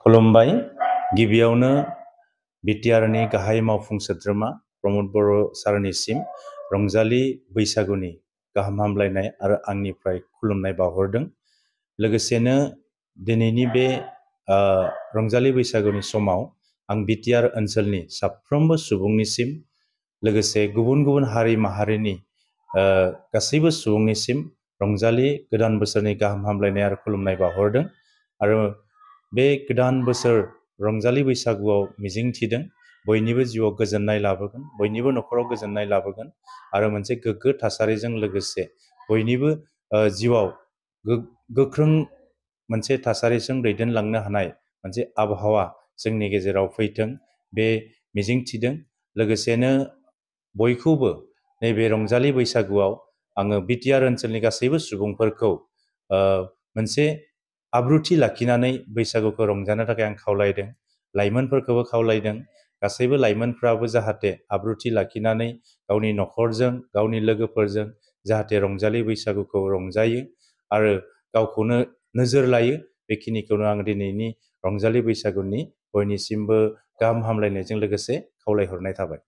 खुलुमबाय। गिबियावनो बिटिआरनि गाहाय मावफुं सोद्रोमा प्रमद बर' सारनिसिम रंजालि बैसागुनि गाहाम हामलायनाय आरो आंनिफ्राय खुलुमनाय बावहरदों। लोगोसेनो दिनैनि बे रंजालि बैसागुनि समाव आं बिटिआर ओनसोलनि साफ्रोमबो सुबुंनिसिम लोगोसे गुबुन गुबुन हारि माहारिनि गासैबो सुबुंनिसिम रंजालि गोदान बोसोरनि गाहाम हामलायनाय आरो खुलुमनाय बावहरदों। आरो बे गोदान बोसोर रंजालि बैसागुआव मिजिंथिदों बयनिबो जिउआव गोजोननाय लाबोगोन, बयनिबो न'खराव गोजोननाय लाबोगोन आरो मोनसे गोग्गो थासारिजों लोगोसे बयनिबो जिउआव गोख्रों मोनसे थासारिजों दैदेनलांनो हानाय मोनसे आबहावा जोंनि गेजेराव फैथों बे मिजिंथिदों। लोगोसेनो बयखौबो नैबे रंजालि बैसागुआव आङो बिटिआर ओनसोलनि गासैबो सुबुंफोरखौ मोनसे आब्रुथि लाखिनानै बैसागुखौ रंजानो थाखाय आं खावलायदों। लाइमोनफोरखौबो खावलायदों। गासैबो लाइमोनफ्राबो जाहाथे आब्रुथि लाखिनानै गावनि न'खरजों गावनि लोगोफोरजों जाहाथे रंजालि बैसागुखौ रंजायो आरो गावखौनो नोजोर लायो। बेखिनिखौनो आं दिनैनि रंजालि बैसागुनि बयनिसिमबो गाहाम हामलायनायजों लोगोसे खावलायहरनाय थाबाय।